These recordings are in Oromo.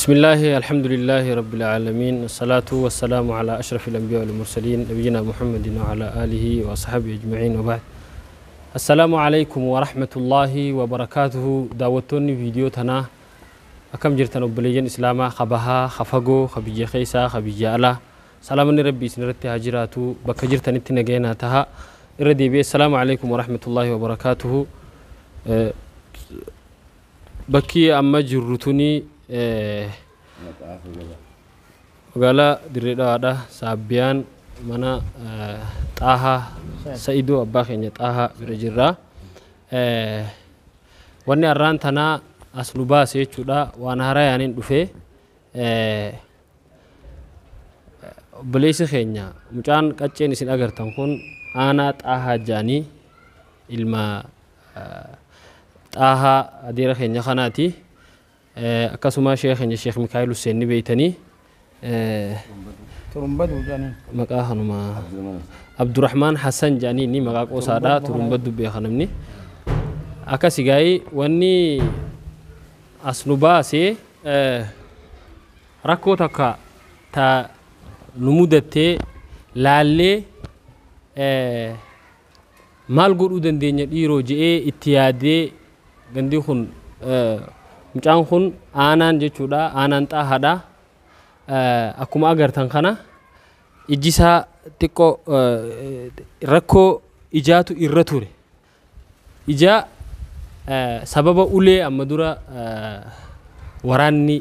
بسم الله، الحمد لله رب العالمين، الصلاة والسلام على أشرف الأنبياء والمرسلين، نبينا محمد وعلى آله وصحبه أجمعين، وبعد، السلام عليكم ورحمة الله وبركاته. Daawwattoonni viidiyoo tanaa akkam jirtan? Obboleeyyan islaamaa kabahaa, kafagoo, kabiyya keessaa, kabiyya alaa, salaamanni rabbii isin irratti haa jiraatu. Bakka jirtanitti nageenaa taha. Irra deebi'ee السلام عليكم ورحمة الله وبركاته. Bakki amma jirru tuni magaalaa Dirree Dhawaadha. Saabbiyaan mana Xaahaa Sa'idoo, abbaa keenya Xaahaa bira jirra. Wanni har'aan tanaa as nu baase jechuudha waan haaraa yaaniin dhufee obboleessi keenya mucaan qacceen isin agartan kun aanaa Xaahaa jaanii, ilma Xaahaa adeera keenya kanaati. Akkasuma sheekh keenya Sheekh Mikaa'el Hussein ni beeytanii. Turumbadu jedhaniin. Maqaa kanuma Abdurrahmaan Hassan jedhanii, inni maqaa qoosaadha, Turumbaddu beeka namni. Akkasi gaa'ii wanni as nu baase rakkoo takka ta nu mudattee laallee, maal godhuu dandeenya dhiiroo je'ee itti yaadee, gandi kun, mucaan kun aanaan jechuudha, aanaan Xaahaadha. Akkuma agartan kana ijji isaa xiqqoo rakkoo ijaatu irra ture. Ija sababa ulee amma dura waraanni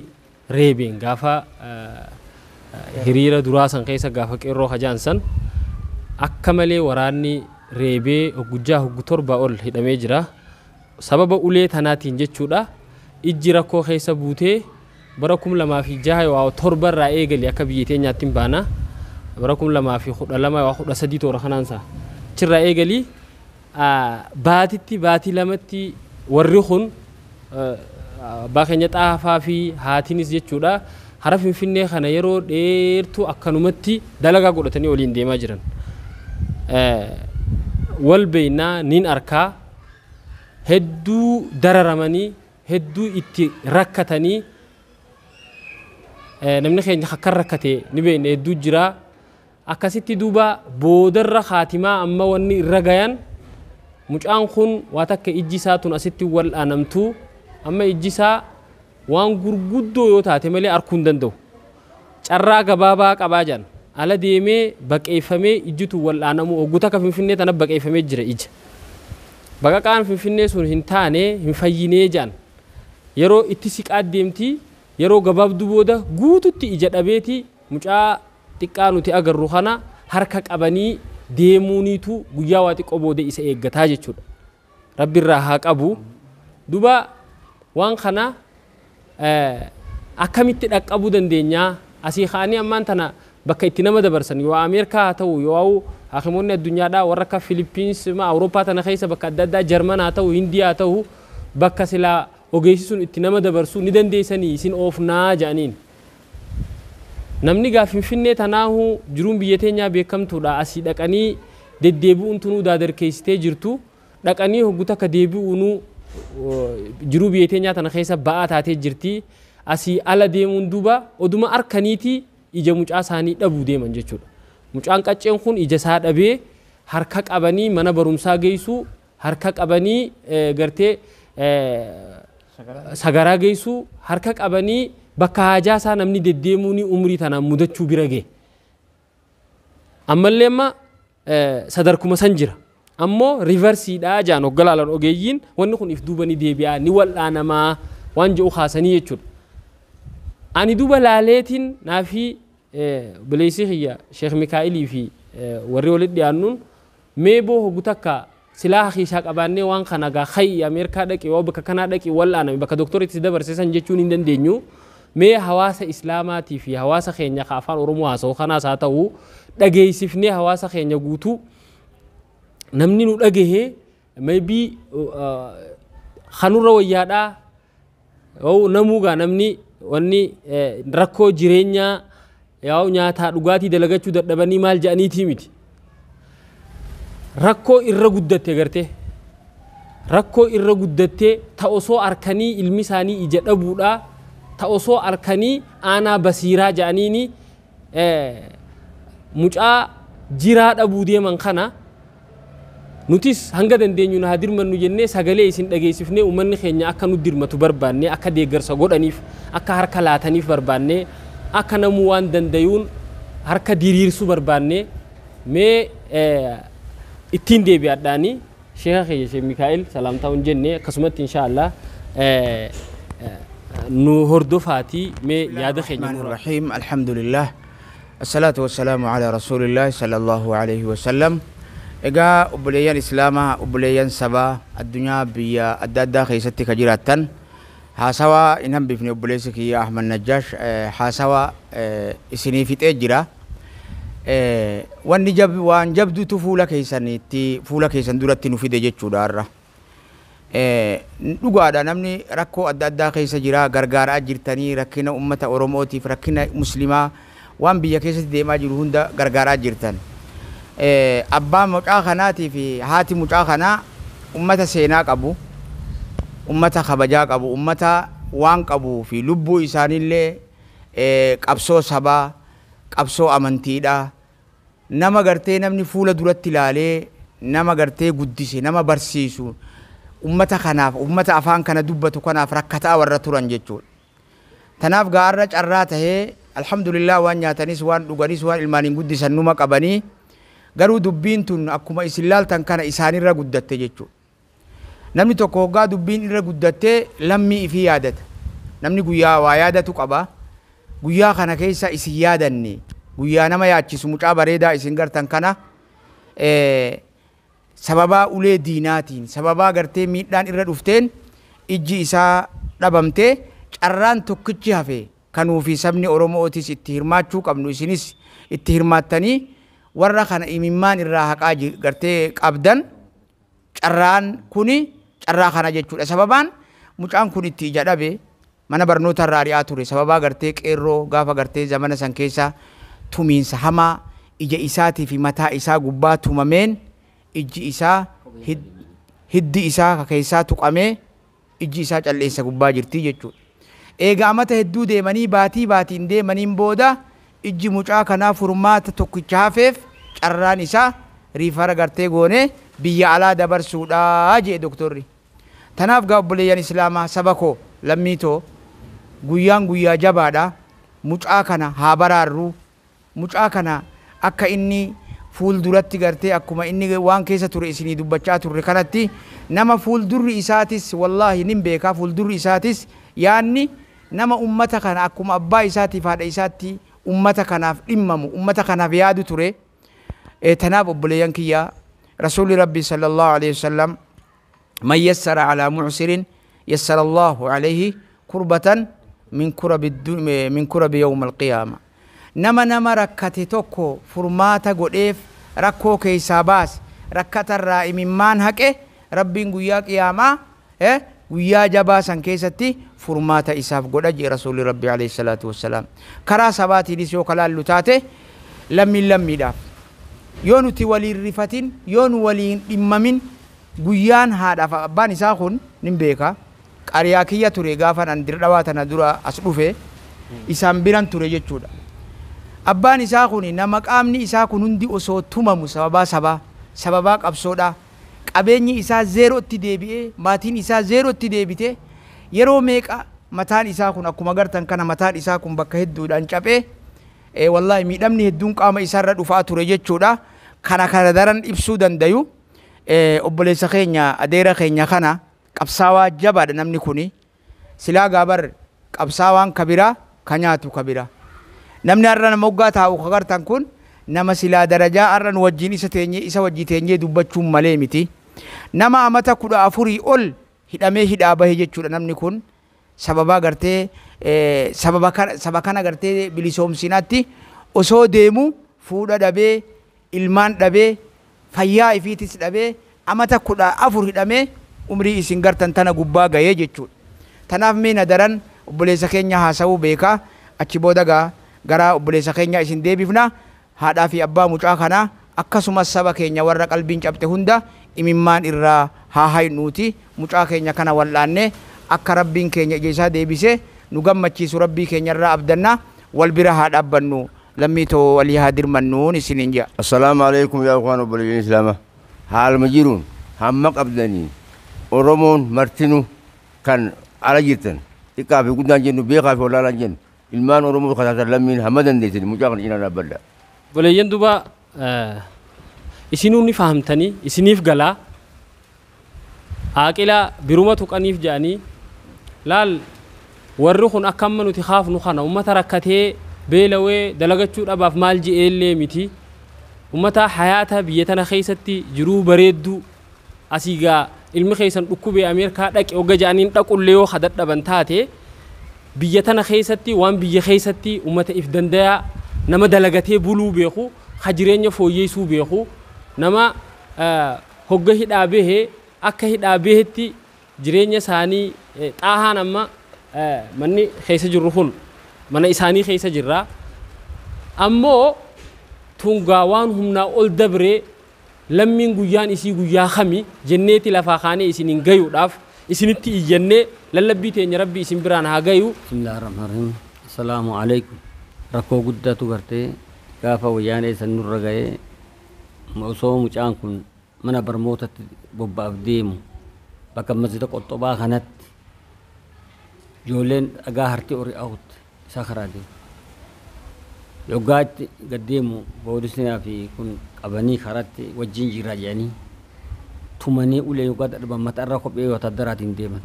reebeen, gaafa hiriira duraa san keessa, gaafa qeerroo hajaan san akka malee waraanni reebee hoggujjaa hoggu 7 ol hidhamee jira. Sababa ulee tanaatiin jechuudha ijji rakkoo keessa buutee bara 2006 waa 7 irraa eegali akka biyya teenyaatti hin baana. Bara 2012 waa 13 toora kanaansa. Achirraa eegali baatitti baatii lamatti warri kun, abbaa keenya Xaafaa fi haatinis jechuudha, hara Finfinnee kana yeroo dheertuu akkanumatti dalagaa godhatanii waliin deemaa jiran. Wal beeynaa nin arkaa, hedduu dararamanii, hedduu itti rakkatanii, namni keenya akka rakkate ni beekna, hedduu jira. Akkasitti duuba boodarra haatimaa amma wanni irra gayan, mucaan kun waa takka ijji isaa tun asitti wal aanamtuu, amma ijji isaa waan gurguddoo yoo taate malee arguu hin danda'u. Carraa gabaabaa qabaa jiran ala deemee baqeeffamee ijjitu wal aanamuu hoggu takka Finfinnee tana baqeeffamee jira ija. Baqaqaan Finfinnee sun hin taane, hin fayyinee jedhan. Yeroo itti siqaa deemti, yeroo gabaabduu booda guututti ija dhabeeti mucaa xiqqaa nuti agarru kana harka qabanii deemuuniitu guyyaa waa xiqqoo booda isa eeggataa jechuudha. Rabbi irraa haa qabu. Duba waan kana akkamitti dhaqqabuu dandeenyaa? Asii ka'anii ammaan tana bakka itti nama dabarsan, yoo Ameerikaa haa ta'u, yoo hakimoonni addunyaadhaa warra akka Filipiins, Awurooppaa tana keessa bakka adda addaa, Jarman haa ta'u, Hindii haa ta'u, bakka silaa ogeessi sun itti nama dabarsuu ni dandeessanii isin oofnaa jedhaniin. Namni gaa Finfinnee tanaahu jiruun biyya teenyaa beekamtuudha. Asii dhaqanii deddeebi'uun tunuu daadarkeessitee jirtu, dhaqanii hoggu takka deebi'uunuu jiruu biyya teenyaa tana keessa ba'aa taatee jirti. Asii ala deemuun duuba oduma harkaniiti ija mucaa isaanii dhabuu deeman jechuudha. Mucaan qacceen kun ija isaa dhabee harka qabanii mana barumsaa geessuu, harka qabanii gartee sagaraa geessuu, harka qabanii bakka haajaa isaa namni deddeemuun umrii tanaan mudachuu bira gahe. Ammallee amma sadarkuma san jira. Ammoo reverse-iidhaa jaan hoggalaalan ogeeyyiin, wanni kun if duuba ni deebi'aa, ni wal'aanamaa waan jedhu kaasanii jechuudha. Ani duuba laaleetiin naafi obboleessi kiyya Sheekh Mikaa'ilii fi warri walitti dhiyaannuun, mee boo hoggu takka silaa hakiishaa qabaannee waan kana gaa hay'i Ameerikaa dhaqi, waa bakka kanaa dhaqi wal'aaname, bakka doktoritti si dabarse san jechuun hin dandeenyu. Mee hawaasa islaamaatii fi hawaasa keenya ka afaan Oromoo haasa'u kanaas haa ta'u dhageessifnee, hawaasa keenya guutuu namni nu dhagahee maybe kanurra wayyaadhaa. Namuu gaa namni wanni rakkoo jireenyaa yaa'u nyaataa dhugaatii dalagachuu dadhabanii maal jedhaniitii miti. Rakkoo irra guddatte gartee, rakkoo irra guddattee ta osoo harkanii ilmi isaanii ija dhabuudhaa. Ta osoo arkanii aanaa basiiraa ja'aniini mucaa jiraa dhabuu deeman kana nutis hanga dandeenyu na haa dirmannu jennee sagalee isin dhageessifnee uummanni keenya akka nu dirmatu barbaanne, akka deeggarsa godhaniif, akka harka laataniif barbaanne, akka namuu waan dandayuun harka diriirsuu barbaanne. Mee ittiin deebi'adhaanii sheeka keenya Sheekh Mikaa'el salaamtaa hin jenne, akkasumatti inshaallah nu hordofaatii mee yaada keenya الرحمن الرحيم. الحمد لله، الصلاة والسلام على رسول الله صلى الله عليه وسلم. Egaa obboleeyyan islaamaa, obboleeyyan sabaa addunyaa biyya adda addaa keessatti ka jiraattan, haasawaa hin hambifne. Obboleessi kiyya Ahmad Najjaash haasawaa isinii fixee jira. Wanni jab waan jabduutu fuula keessanitti, fuula keessan duratti nu fide jechuudha har'a. Dhugaadha, namni rakkoo adda addaa keessa jira, gargaaraa jirtanii, rakkina ummata Oromootiif, rakkina muslimaa, waan biyya keessatti deemaa jiru hunda gargaaraa jirtan. Abbaan mucaa kanaatii fi haati mucaa kanaa ummata seenaa qabu, ummata kabajaa qabu, ummata waan qabuu fi lubbuu isaaniillee qabsoo sabaa, qabsoo amantiidha. Nama gartee namni fuula duratti ilaalee, nama gartee guddise, nama barsiisu, ummata kanaaf, ummata afaan kana dubbatu kanaaf rakkataa warra turan jechuudha. Tanaaf gaarra carraa tahee, alhamdulillah, waan nyaatanis, waan dhuganis, waan ilmaaniin guddisan numa qabanii, garuu dubbiin tun akkuma isin laaltan kana isaanirra guddatte jechuudha. Namni tokko hoggaa dubbiin irra guddattee lammii ifii yaadata. Namni guyyaa waa yaadatu qaba. Guyyaa kana keessa isin yaadanne, guyyaa nama yaachisu, mucaa bareedaa isin gartan kana sababaa ulee diinaatiin, sababaa gartee miidhaan irra dhufteen ijji isaa dhabamtee, carraan tokkichi hafe kanuu fi sabni Oromootis itti hirmaachuu qabnu, isinis itti hirmaattanii warra kana imimmaan irraa haqaa gartee qabdan, carraan kuni carraa kana jechuudha. Sababaan mucaan kun itti ija dhabe, mana barnoota irraa ari'aa ture. Sababaa gartee qeerroo gaafa gartee zamana san keessa tumiinsa hamaa ija isaatii fi mataa isaa gubbaa tumameen ijji isaa hiddi isaa ka keessaa tuqamee ijji isaa calleessa gubbaa jirti jechuudha. Eega amata hedduu deemanii, baatii baatiin deemaniin booda, ijji mucaa kanaa furmaata tokkicha hafeef, carraan isaa refer gartee goonee biyya alaa dabarsuudha jee doktorri. Tanaaf gaa obboleeyyan islaamaa, saba koo, lammii too, guyyaan guyyaa jabaadha. Mucaa kana haa baraarru. Mucaa kana akka inni fuulduratti gartee akkuma inni waan keessa ture isinii dubbachaa turre kanatti, nama fuuldurri isaatis, wallaahi nin beekaa, fuuldurri isaatis yaanni nama ummata kana akkuma abbaa isaatiif haadha isaatti ummata kanaaf dhimmamu, ummata kanaaf yaadu ture. Tanaaf obboleeyyan kiyya, rasuulli rabbii sallallahu alaihi wasallam, "من يسر على معسر يسر الله عليه كربة من كرب يوم القيامة." Nama rakkate tokko furmaata godheef, rakkoo keessaa baase, rakkatarraa imimmaan haqe, rabbiin guyyaa qiyaamaa guyyaa jabaa san keessatti furmaata isaaf godha jee rasuulli rabbi alayhi salaatu wassalaam. Karaa sabaatiinis yoo kalaallu taate, lammiin lammiidhaaf yoo nuti waliin rifatin, yoo nu waliin dhimmamin, guyyaan haadhaaf abbaan isaa kun nin beeka, qariyaa kiyya ture. Gaafan an Dirdhawaa tana dura as dhufe isaan biran ture jechuudha. Abbaan isaa kun nama qaamni isaa kun hundi osoo tumamu, sababaa sabaa, sababaa qabsoodha, qabeenyi isaa zeerootti deebi'ee, maatiin isaa zeerootti deebite, yeroo meeqa mataan isaa kun akkuma gartan kana mataan isaa kun bakka hedduudhaan caphee, wallaahi miidhamni hedduun qaama isaarra dhufaa ture jechuudha. Kana daran ibsuu dandayu obboleessa keenya, adeera keenya kana, qabsaawaa jabaadha namni kuni. Silaa gaabar qabsaawaan kabiraa ka nyaatu kabira. Namni har'a nama moggaa taa'u ka gartan kun nama silaa darajaa har'a nu wajjin isa teenyee, isa wajji teenyee dubbachuun malee miti. Nama amata 14 ol hidhamee hidhaa bahe jechuudha namni kun. Sababaa gartee sababa kana, saba kana gartee bilisoomsinaatti osoo deemu fuudha dhabee, ilmaan dhabee, fayyaa ifiitis dhabee, amata 14 hidhamee umrii isin gartan tana gubbaa gahee jechuudha. Tanaaf mee na daran obboleessa keenya haasa'uu beekaa, achi booda gaa gara obboleessa keenya isin deebifna. Haadhaa fi abbaa mucaa kanaa akkasumas saba keenya warra qalbiin cabte hunda imimmaan irraa haa haynuuti, mucaa keenya kana wal'aanne akka rabbiin keenya ija isaa deebise Nu gammachiisu Rabbii keenyarraa abdannaa wal bira haa dhaabbannu lammii too walii haa dirmannuun isiniin jedha. Assalaamu alaikum yaa ikhwaan obboleeyyan Islaamaa. Haaluma jiruun hamma qabdanii Oromoon martinu kan ala jirtan xiqqaa fi guddaan jennu beekaa fi wallaalaan jennu ilmaan Oromoo kataatan lammiin hamma dandeessan mucaa kana cinaa dhaabbadha. Obboleeyyan duba isinuu ni fahamtanii isiniif galaa aaqila biruma tuqaniif jedhanii laal warri kun akka amma nuti kaafnu kana ummata rakkatee beelawee dalagachuu dhabaaf maal je'eellee miti ummata hayaata biyya tana keessatti jiruu bareedduu asii gaa ilmi keessan dhukkubee Ameerikaa dhaqe hogga jedhaniin dhaqullee yoo hadadhaban taate biyya tana keessatti waan biyya keessatti ummata if dandayaa nama dalagatee buluu beeku ka jireenya fooyyeessuu beeku nama hogga hidhaa bahee akka hidhaa bahetti jireenya isaanii xaahaan amma manni keessa jirru kun mana isaanii keessa jirra ammoo tungaa waan humnaa ol dabree lammiin guyyaan isii guyyaa kami jenneeti lafaa kaanee isiniin gayuudhaaf isinitti iyyannee lallabbii teenya Rabbi isin biraan haa gayu. Bismillahirrahmanirrahim. Assalaamu alaikum. Rakkoo guddaatu gartee gaafa wayyaanee san nurra ga'ee osoo mucaan kun mana barnootatti bobba'aaf deemu bakka masjida qoxxobaa kanatti ijoolleen dhagaa hartee horii awutti isaa karaa deemu. Yoggaa itti gad deemu poolisnaa fi kun qabanii karaatti wajjin jira jedhanii tumanii ulee yoggaa dadhaban mataarra kophee wotaadaraatiin deeman.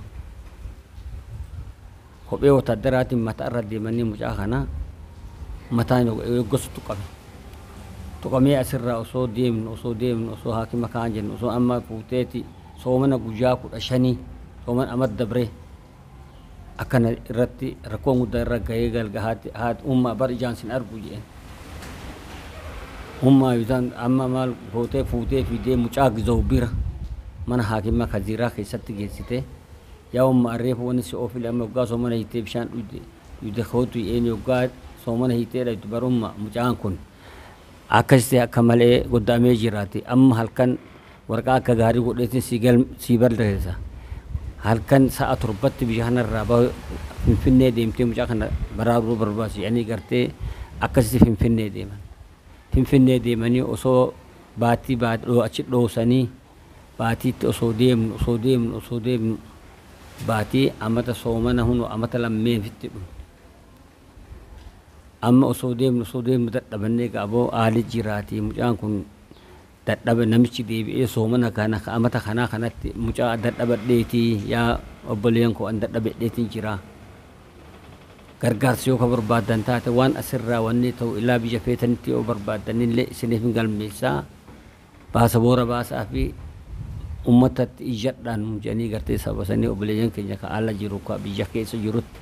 Kophee wotaadaraatiin mataarra deemanii mucaa kana mataan yoggasu tuqame. Tuqamee asirraa osoo deemnu osoo deemnu osoo haakima kaan jennu osoo amma fuuteeti soomana guyyaa 15 soomana amma dabree akkana irratti rakkoon guddaa irra gahee galga haati ummaa bar ijaan sin argu jedheen. Ummaa yookaan amma maal fuutee fuutee fidee mucaa gizoo bira mana haakima kaziiraa keessatti geessite yaa ummaa reefu wanni si oofile amma yoggaa soomana hiitee bishaan dhugde kootu een yoggaa soomana hiitee dhaytu bar ummaa mucaan kun akkasitti akka malee goddaamee jiraate amma halkan waraqaa akka gaarii godheetiin si barreessa. Halkan sa'a 7tti biyya kanarraa bahu Finfinnee deemtee mucaa kana baraaruu barbaachisu jedhanii gartee akkasitti Finfinnee deeman. Finfinnee deemanii osoo baatii achi dhoosanii baatiitti osoo deemnu osoo deemnu osoo deemnu baatii amata soomana hunu amata lammeefitti dhufu. Amma osoo deemnu osoo deemnu dadhabannee qaaboo haali jiraatii mucaan kun dadhaba namichi deebi'ee soomana kana amata kanaa kanatti mucaa dadhabadheetii yaa obboleen koo an dadhabadheetiin jira. Gargaarsi yoo ka barbaadan taate waan asirraa wanni ta'u ilaa biyya feetanitti yoo barbaadanillee isiniif hin galmeessaa baasaboora baasaa fi uummatatti iyyadhaan nu jedhanii gartee saba sanii obboleeyyan keenya ka ala jiru ka biyya keessa jirutti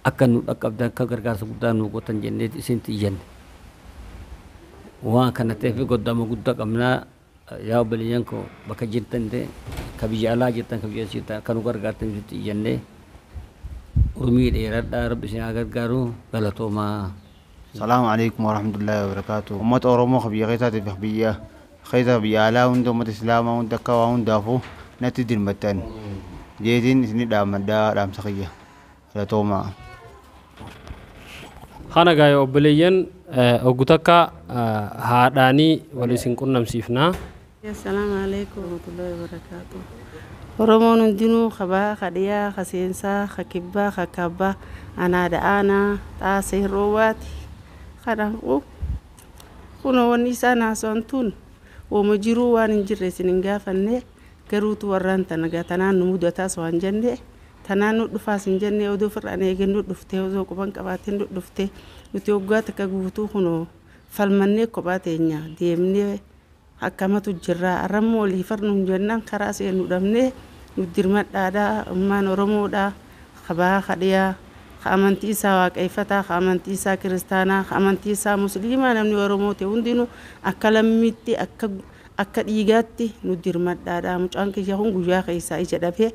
akka nu dhaqqabdan akka gargaarsa guddaa nu gootan jennee isinitti iyyanne. Waan kana ta'eef goddama guddaa qabnaa yaa obboleeyyan koo bakka jirtan ta'e ka biyya alaa jirtan ka biyya jirtan akka nu gargaartan isinitti iyyannee urmii dheeradhaa Rabbi isin haa gargaaru galatoomaa. Salaamu alaikum warahmatullahi wabarakatuh. Uummata Oromoo ka biyya keessaatiif biyya keessa biyya alaa hunda uummata Islaamaa hunda akka waa hundaafuu natti dirmattan. Jeetiin isin dhaammadhaa dhaamsa kiyya. Galatoomaa. Kana gaa obboleeyyan oggu takka haadhaanii wal isin qunnamsiifnaa. Assalaamu alaikum warahmatullahi wabarakatuh. Oromoon hundinuu kabaa, kadhiyaa, kaseensaa, kakibbaa, kakabbaa, anaada aanaa, xaasee roobaati. Kanaafuu kunoo wanni isaan haasa'an tun wooma jiruu waan hin jirre isin hin gaafanne garuutu warraan tana gaa tanaan nu mudataas waan jenne tanaan nu dhufaas hin jenne oduu firraan eegeen nu dhuftee osoo quban qabaateen nu dhuftee nuti waggaa takka guutuu kunoo falmannee kophaa teenya deemnee akkamatu jirra arrammoo olii farnu hin jennaan karaa seenu dhabnee nu dirmadhaadhaa ummaan Oromoodhaa kabaa kadhiyaa ka amantii isaa waaqeffataa ka amantii isaa kiristaanaa ka amantii isaa musliimaa namni Oromoo ta'e hundinuu akka lammiitti akka dhiigaatti nu dirmadhaadhaa mucaan kiyya kun guyyaa keessaa ija dhabee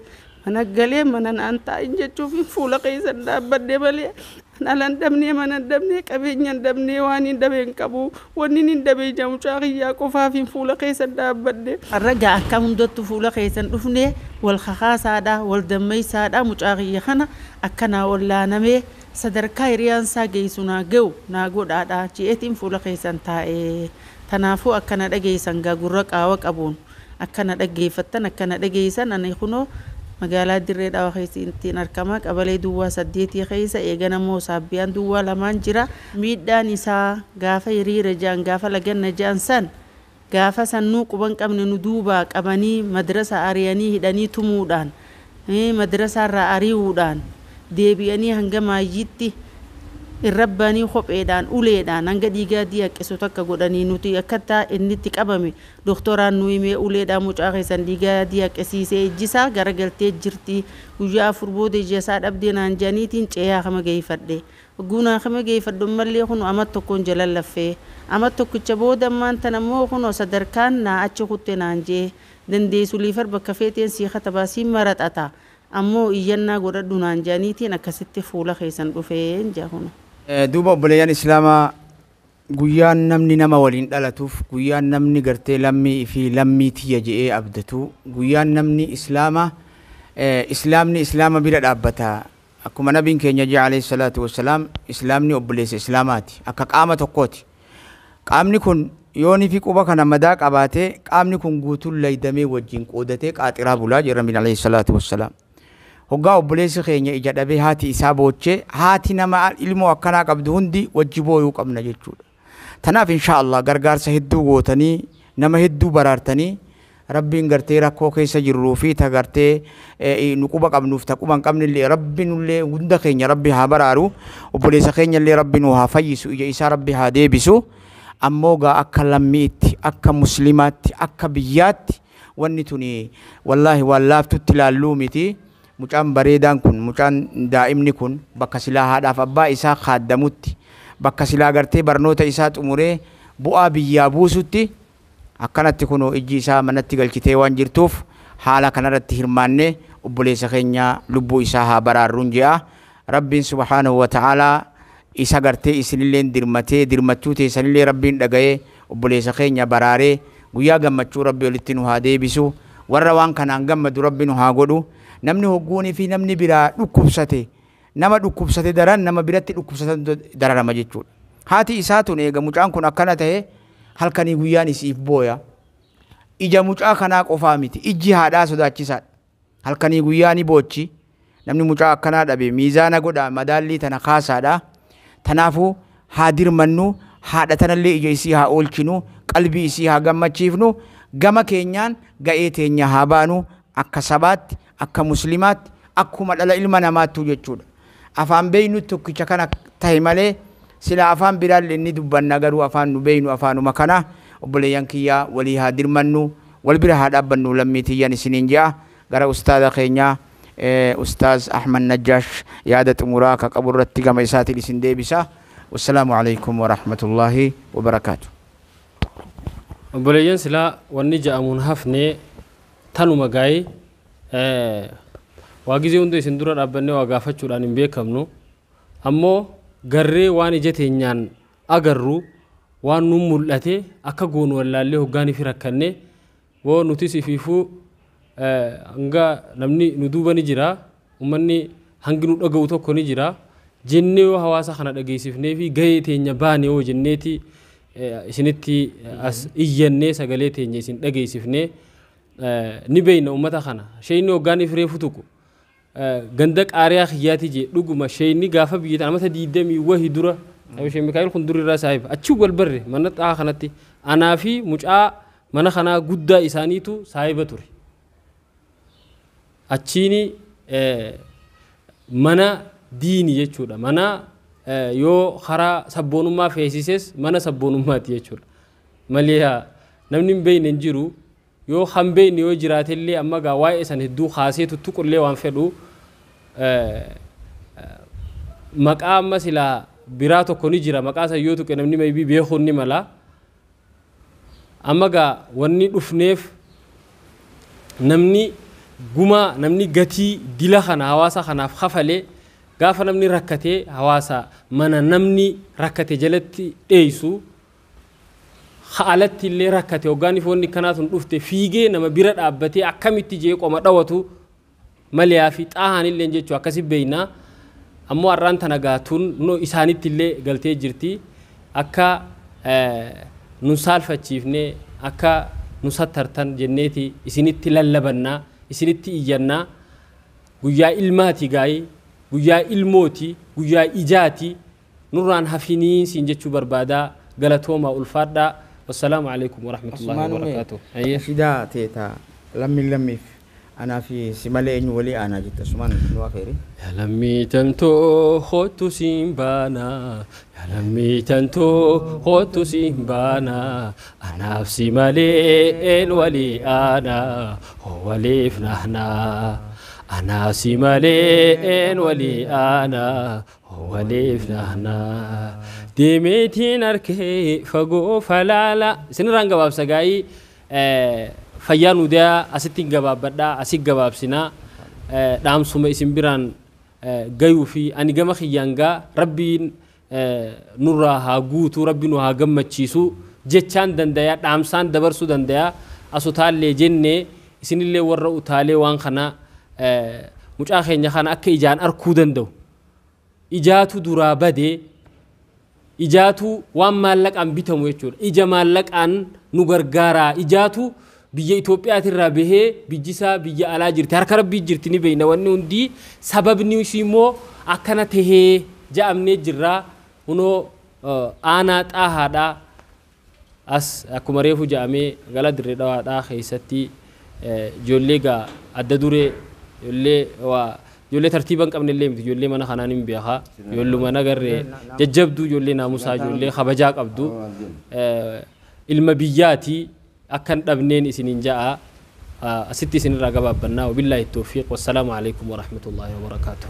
mana galee mana naan taa'in jechuuf fuula keessan dhaabbadhe malee Dhala hin dhabnee, mana hin dhabnee, qabeenya hin dhabnee, waan hin dhabe hin qabu. Wanni hin dhabe ija mucaa kiyyaa qofaaf hin fuula keessan dhaabbadhe. Har'a akka hundattu fuula keessan dhufnee wal kakaasaadha, wal dammeessaadha. Mucaa kiyya kana akkanaa wallaanamee sadarkaa hiriyaan isaa geessu naa ga'u naa godhaadha je'eetiin fuula keessan taa'ee. Tanaafuu akkana dhageessan gaa gurra qaawa qabuun akkana dhaggeeffattan, akkana dhageessan. Ani kunoo magaalaa Dirree Dhawaa keessatti argama, qabalee duwwaa 8 keessa, eegana immoo saabbiyaan duwwaa 2n jira. Miidhaan isaa gaafa hiriira ja'an, gaafa laganna ja'an san, gaafa sannuu quban qabne nu duubaa qabanii madrasa ari'anii hidhanii tumuudhaan, madrasaarraa ari'uudhaan, deebi'anii hanga maayyiitti irrabbanii kopheedhaan uleedhaan hanga dhiigaa haqqisu takka godhanii. Nuti akkattaa inni itti qabame doktoraan nu himee, uleedhaan mucaa keessan dhiigaa haqqisiisee ijjisaa garagaltee jirti, guyyaa 4 booda ija isaa dhabdee naan jedhaniitiin ce'ee kama geeffadhe. Guunaa kama geeffadhu mallee kun ama tokkoon jala laffee ama tokkicha booda ammaan tana immoo kun sadarkaan naa achi kutte naan jee, dandeessu liifar bakka feeteen sii katabaa sii maraxata ammoo iyyannaa godhadhu naan jedhaniitiin akkasitti fuula keessan dhufee jaa kun. Duuba obboleeyyan islaamaa, guyyaan namni nama waliin dhalatuuf, guyyaan namni gartee lammii fi lammii tiyya je'ee abdatu, guyyaan namni islaamaa islaamni islaama bira dhaabbata. Akkuma nabiin keenya jee alayhi salaatu wassalaam, islaamni obboleessa islaamaati, akka qaama tokkooti. Qaamni kun yoonii fi quba kana madaa qabaatee, qaamni kun guutuun laydamee wajjin qoodatee qaaxiraa bulaa jedha nabiin alayhi salaatu wassalaam. Hoggaa obboleessi keenya ija dhabee haati isaa boochee, haati nama ilmoo akkanaa qabdu hundi wajji booyuu qabna jechuudha. Tanaaf insha Allah gargaarsa hedduu gootanii nama hedduu baraartanii, rabbiin gartee rakkoo keessa jirruu fi ta gartee nu quba qabnuuf ta quba hin qabnellee rabbi nullee hunda keenya rabbi haa baraaru, obboleessa keenyallee rabbi nu haa fayyisu, ija isaa rabbi haa deebisu. Ammoo gaa akka lammiitti, akka muslimaatti, akka biyyaatti wanni tuni wallaahi waan laaftutti ilaalluu miti. Mucaan bareedaan kun, mucaan daa'imni kun bakka silaa haadhaaf abbaa isaa kaaddamutti, bakka silaa gartee barnoota isaa xumuree bu'aa biyyaa buusutti, akkanatti kunoo ijji isaa manatti galchitee waan jirtuuf, haala kanarratti hirmaannee obboleessa keenya lubbuu isaa haa baraarruun je'a. Rabbiin subhaanahu wa ta'aalaa isa gartee isinillee dirmatee dirmachuu teessanillee rabbiin dhaga'ee obboleessa keenya baraaree guyyaa gammachuu rabbi olitti nu haa deebisu. Warra waan kanaan gammadu rabbi nu haa godhu. Namni hogguunii fi namni biraa dhukkubsate, nama dhukkubsate daran nama biratti dhukkubsatan dararama jechuudha. Haati isaa tun eega mucaan kun akkana ta'e halkanii guyyaan isiif booya. Ija mucaa kanaa qofaa miti, ijji haadhaa sodaachisaadha. Halkanii guyyaa ni boochi. Namni mucaa akkanaa dhabe miizaana godha, madaallii tana kaasaadha. Tanaafuu haa dirmannu, haadha tanallee ija isii haa oolchinu, qalbii isii haa gammachiifnu, gama keenyaan ga'ee teenya haa baanu akka sabaatti, akka muslimaatti, akkuma dhala ilma namaattu jechuudha. Afaan beeynu tokkicha kana tahe malee sila afaan biraallee ni dubbanna, garuu afaan nu beeynu afaanuma kana. Obboleeyyan kiyyaa, walii haa dirmannu, wal bira haa dhaabbannu lammii tiyyan isiniin je'a. Gara ustaaza keenyaa ustaaz Ahmad Najjaash yaada xumuraa ka qabu irratti gama isaatiin isin deebisa. Wassalaamu alaikum warahmatullaahi wabarakaatu. Obboleeyyan, silaa wanni ja'amuun hafnee tanuma gaa'ee waa gizee hunda isin dura dhaabbannee waa gaafachuudhaan hin beekamnu, ammoo garree waan ija teenyaan agarru waan nu mul'ate akka goonu wallaallee hoggaanii fi rakkanne boo nutis ifiifuu hanga namni nu duuba ni jira, ummanni hangi nu dhaga'u tokko ni jira jennee yoo hawaasa kana dhageessifnee fi gahee teenya baane yoo jenneeti isinitti as iyyannee sagalee teenya isin dhageessifnee ni beeyna ummata kana. Sheeyni hoggaanii firee futuku ganda qaariyaa kiyyaati jee. Dhuguma sheeyni gaafa biyya amata 20 wahi dura Shee Mikaa'el kun durirraa saahiba achi wal barre mana xaa kanatti anaa fi mucaa mana kanaa guddaa isaaniitu saahiba ture. Achiini mana diini jechuudha. Mana yoo karaa sabboonummaa feesises mana sabboonummaati jechuudha. Malee namni hin beekne hin jiru. Yoo han beekne yoo jiraatellee amma gaa waa'ee san hedduu kaasee tuttuqullee waan fedhu maqaa amma silaa biraa tokko ni jira, maqaa san yoo tuqe namni maybii beekuun ni mala. Amma gaa wanni dhufneef namni gumaa, namni gatii dila kana hawaasa kanaaf kafalee Gaafa namni rakkatee hawaasa mana namni rakkate jalatti dheeysu alatti illee rakkate hoggaan ifoonni kanaatun dhufte fiigee nama bira dhaabbatee akkamitti jee qoma dhawatu maliyaa fi xaahaan illee jechuu akkasi beeynaa. Ammoo har'aan tana gaatuun no isaanitti illee galtee jirti akka nun saalfachiifne akka nu sattartan jenneeti isinitti lallabannaa isinitti iyyannaa. Guyyaa ilmaati gaayii, guyyaa ilmooti, guyyaa ijaati, nurraan hafinii siin jechuu barbaadaa. Galatoomaa, ulfaadhaa. Wassalaamu alaikum warahmatullahi wabarakaatuh. Nashidaa teeta lammiin lammiif anaa fi si malee eenyu walii aanaa jette asumaan nu afeeri. Yaa lammii tantoo kootu siin baanaa, yaa lammii tantoo kootu siin baanaa, anaaf si malee een walii aanaa, hoo waliif nahnaa. Anaaf si malee een walii aanaa, hoo waliif nahnaa. Deemeetiin arkee fagoo falaala. Isinirraan gabaabsa gaa'ii fayyaa nuudaa asitti gabaabbadhaa asi gabaabsinaa dhaamsuma isin biraan gayuu fi ani gama kiyyaan gaa rabbiin nurraa haa guutuu, rabbi nu haa gammachiisu jechaan dandayaa, dhaamsaan dabarsuu dandayaa. Asutaallee jennee isinillee warra utaalee waan kana mucaa keenya kana akka ijaan arkuu danda'u. Ijaatu duraa badee ijaatu waan maallaqaan bitamu jechuudha. Ija maallaqaan nu gargaaraa. Ijaatu biyya Itoophiyaatirraa bahee biyyisaa biyya alaa jirti. Harka rabbii jirti ni beekna wanni hundi. Sababni ishii immoo akkana tahee ja'amnee jirraa. Kunoo aanaa xaahaadhaa as akkuma reefu ja'amee gala dirree dhawaadhaa keessatti ijoollee gaa adda duree ijoollee waa ijoollee tartiiba hin qabne illee miti, ijoollee mana kanaan hin beekaa, ijoolluma nagarree jajjabduu, ijoollee naamusaa, ijoollee kabajaa qabdu, ilma biyyaati akka hin dhabneen isiniin ja'a. Asitti isinirraa gabaabbannaa. Wabillaahi tawfiiq, wassalaamu alaikum warahmatullaahi wabarakaatuh.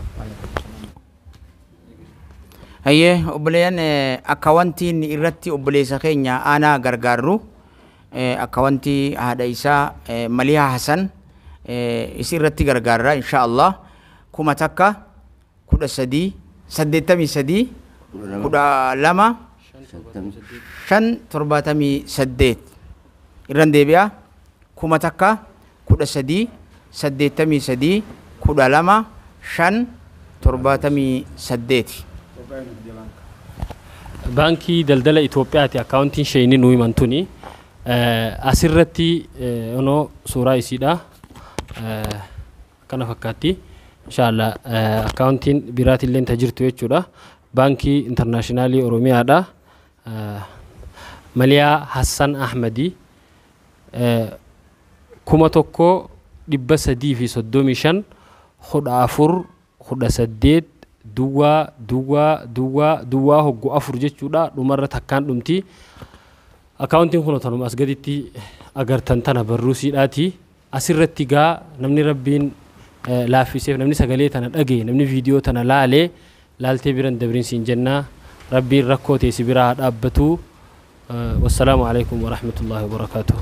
Hayyee obboleeyyan, akka wanti inni irratti obboleessa keenya aanaa gargaarru akka wanti haadha isaa Malihaa Hasan isi irratti gargaarra insha Allah 1000 13 83 12 5 78 irran deebi'a 1000 13 83 12 5 78. Baankii Daldala Itoophiyaati akkaawuntiin isheenii nu himantuni. Asirratti onoo suuraa isiidha. Kana fakkaatti. Inshallah akkaawuntiin biraatillee ta jirtu jechuudha. Baankii Intarnaashinaalii Oromiyaadha. Maliyaa Hassan Ahmadii 1335 14 18 duwwaa duwwaa duwwaa duwwaa hoggu 4 jechuudha. Dhumarra takkaan dhumti. Akkaawuntiin kun tanuma as gaditti agartan tana barruusiidhaati. Asirratti gaa namni rabbiin laaffiseef, namni sagalee tana dhagaye, namni viidiyoo tana laalee laaltee biran dabrin siin jennaa. Rabbiin rakkoo teessi biraa haa dhaabbatu. Wassalaamu alaikum warahmatullaahi wabarakaatuh.